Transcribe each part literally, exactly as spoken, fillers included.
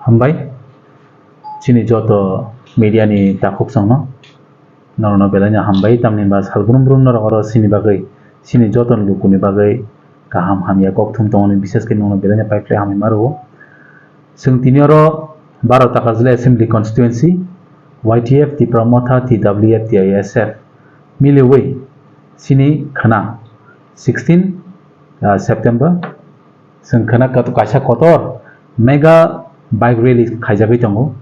Hambai, chini joto media ni takhuk chwngno, norokno belai no hambai, tamni ba sal brum brum norok oro chini bagwi, chini joto lukuni bagwi kaham hamya kok thum tongmani, bises khe norokno belai no pai phlai hamya ma rwo. Chwng tini oro baro Takarjala Assembly Constituency, Y T F, Tipra Motha, T W F, T I S F miliwi chini khwna sixteen, ah, September, chwng khwna kat-, kaisa kotor mega bike rally khaijagwi tongo.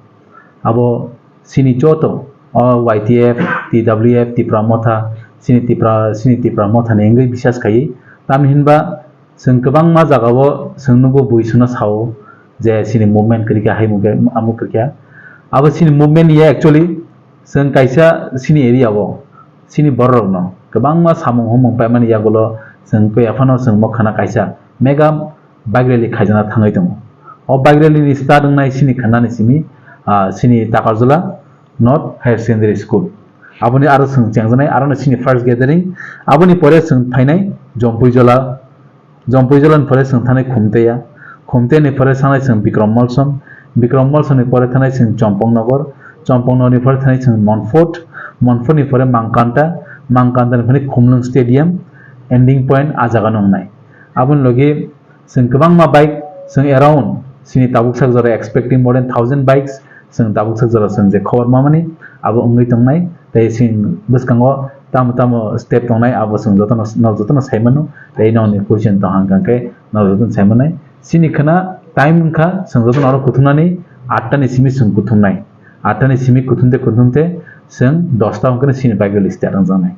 Abo chini joto o Y T F, T W F, Tipra Motha, chini Tipra, chini Tipra Motha ni wngwi bisas khaiwi. Tamni hinba chwng kwbangma jagao chwng nugo bui chwngno sao je chini movement kwrwikha, hai movement, amuk kwrwikha. Abo chini movement ya actually chwng kaisa chini area o chini borok rokno kwbangma samung humung paimani yagulo chwng koi aphano chwng mo khana kaisa mega bike rally khaijana thangwi tongo. O bike rally ni start wngnai chini khana ni simi, ah, chini Takarjala North Higher Secondary School. Aboni aro chwng chengjaknai, aro no chini first gathering. Aboni pore chwng phainai Jompuijala, Jompuijala ni pore chwng thanai Khumteya, Khumteya ni pore thanai chwng Bikrom Molsom, Bikrom Molsom ni pore thanai chwng Chompong Nogor, Chompong Nogor ni pore thanai chwng Monfort, Monfort ni pore Mangkanta, Mangkanta ni pore Khumlwng Stadium, ending point a jaga no wngnai. Aboni logi chwng kwbangma bike, chwng around chini tabuk sak jora expecting more than thousand bikes, chwng tabuk sak jora chwng je khobor mamani abo wngwi tongnai, tei chini bwskango tamo tamo step tongnai abo chwng jotono, no jotono sai mano, tei nokni question tong hang khe no jotono sai manai. Chini khwna time wngkha chwng jotono oro kuthumnani atta ni simi chwng kuthumnai, atta ni simi kuthumte kuthumte chwng dosta hwnkhe chini bike rally start wngjaknai.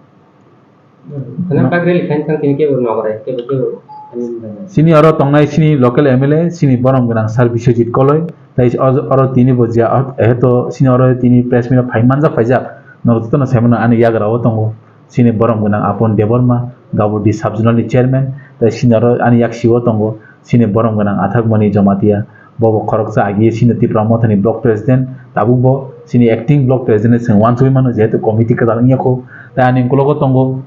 Khwna bike rally khaina thang tini kebo nograi, kebo, kebo. Chini oro tongnai chini local M L A, chini borom gwnang Sir Biswajit Koloi, tei oro, oro tini bo je, eheto chini oro tini press meet phai manjak phaijak, norok jotono sai mano ani yagra o tongo chini borom gwnang Apon Debbarma, Gabodi sub zonal ni chairman, tei chini oro ani yaksi o tongo chini borom gwnang Athakmani Jamatia, bo bo khoroksa agi chini Tipra Mothani block president, tabuk bo chini acting block president chwng uansugui mano, jehetu committee kwtal wngya kho. Tai ani ukologo tongo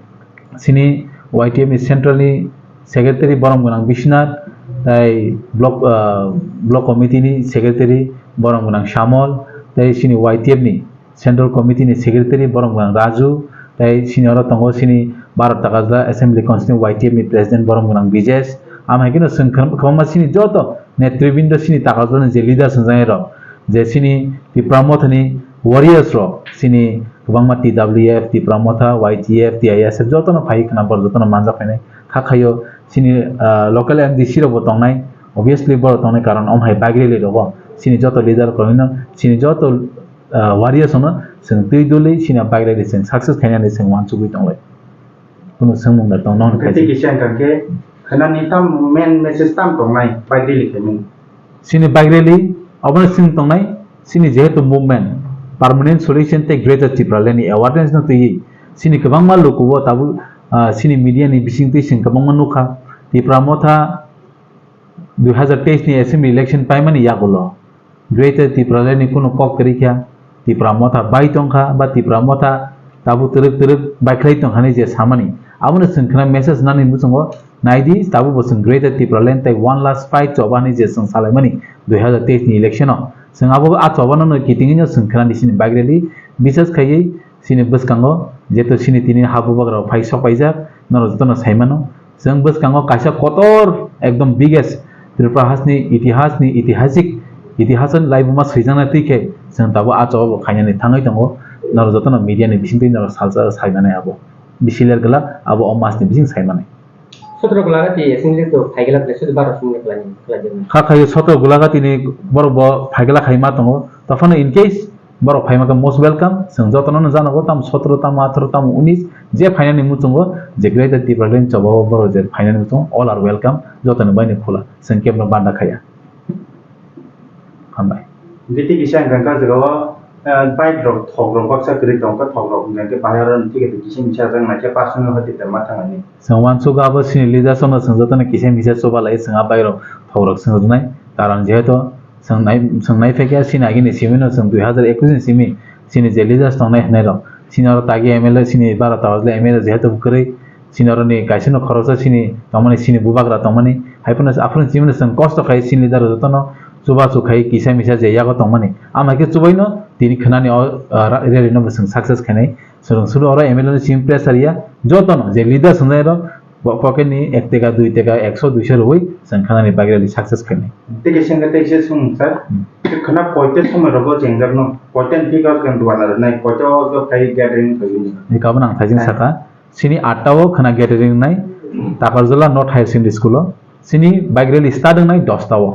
chini Y T F ni central ni secretary borom gwnang Biswanath, tai block, ah, block committee ni secretary borom gwnang Samol, tai chini Y T F ni Central Committee ni Secretary borom gwnang Raju, tei sini oro tongo sini Bharat Takarjala Assembly Constituency Y T F ni President borom gwnang Bijesh. Am hai kheno chwng kwbangma sini joto netribindo sini Takarjala ni je leaders hwnjaknai rok, je sini Tipra Mothani warriors rok, sini kwbangma T W F, Tipra Motha, Y T F, T I S F jotono phai khna borok jotono manjak phainai. Kha khaio sini, ah, local M D C rok bo tongnai, obviously borok tongnai karon om hai bike rally rogo sini joto leader rok no sini joto ah, warriors no chwng twi duli sini bike rally chwng success khainani chwng uansugui tonglai. Kunu swngmung da tong nong Tei khaisi. Kisa hwnkha khe khwnani tam main message tam tongnai bike rally khaimani. Sini bike rally obono chwng tongnai sini jehetu movement permanent solution tei Greater Tipraland ni awareness no twiwi sini kwbangma luku o tabuk, ah, sini media ni bising twi chwng kwbangma nukha Tipra Motha dui hazar teis ni assembly election paimani yagulo Greater Tipraland ni kunu kok kwrwi kha, Tipra Motha bai tongkha ba Tipra Motha tabuk twrwk twrwk bai khlai tongkha hinwi je samani. Abono chwng khna message nani muchungo naidi tabuk bo chwng Greater Tipraland tei one last fight choba hinwi je chwng salaimani dui hazar teis ni election o. Chwng abo a choba no kitingwi no chwng khna di sini bike rally bisas khaiwi Chini bwskango jeto chini tini ha bubagra rok phai sok paijak, norok jotono sai mano. Chwng bwskango kaisa kotor ekdom biggest Tripura hasni itihasni itihasik itihasni laibuma swijaknai twi khe chwng tabuk ah choba bo khainani thangwi tongo. Norok jotono media ni bisingtwi norok salsa sai manai abo. Bisi ler glak abo o masni bising sai manai. Sotro Golagati assembly to phaigala khlai sudu baro sumle khlai khlai jani. Kha khayo sotro Golagati ni borok bo phaigala khai ma tongo. Tophano in case borok phai ma khe most welcome. Chwng jotono no jano go tam sotro tam atharo tam unis je phainani muchungo je Greater Tipraland choba o borok je phainani muchungo all are welcome. Jotoni bai ni khula. Chwng kebo no banda khaya. Hambai. Biti kisa hwnkha khe jagao, eh, bike rok thok rok baksa kwrwi tong kha, thok rok hwnkha khe bahai oro thik khe kisa misa jang naikhe personal hospital ma thangani. Chwng uansukgo abo chini leaders no chwng jotono kisa misa chubalai chwng a bike rok thok rok chwng rwnai. Karon jehetu chwng nai, chwng nai phaikha chini agini simi no chwng dui hazar ekush ni simi chini je leaders tongnai hwnwi rok chini oro tagi M L A chini bara tawajle M L A jehetu kwrwi Chini oroni kaisa no khoroksa chini tongmani, chini bubagra tongmani, hai phano aphuru chini chwng kosto khai chini leader rok jotono chubachu khai kisa misa je yago tongmani. Ama khe chubaino tini khwnani o, ah, ra-, rally no bo chwng success khainai. Chwng suru oro M L A ni simi pressure ya, jotono je leaders hwnjairo bo pocket ni ek teka, dui teka, ekso, duiso rwui chwng khwnani bike rally success khainai. Tei kaisa hwnkhe tei kaisa swng sir, Hmm. khwna koita somoi rogo chengjak no, koita ni figure khe duana rwnai, koita o khe phai gathering khaigwi. Ni kabun ang thaijing Hai. saka, chini atta o khwna gathering nai, Takarjala North Higher Secondary School o, chini bike rally start wngnai dosta o.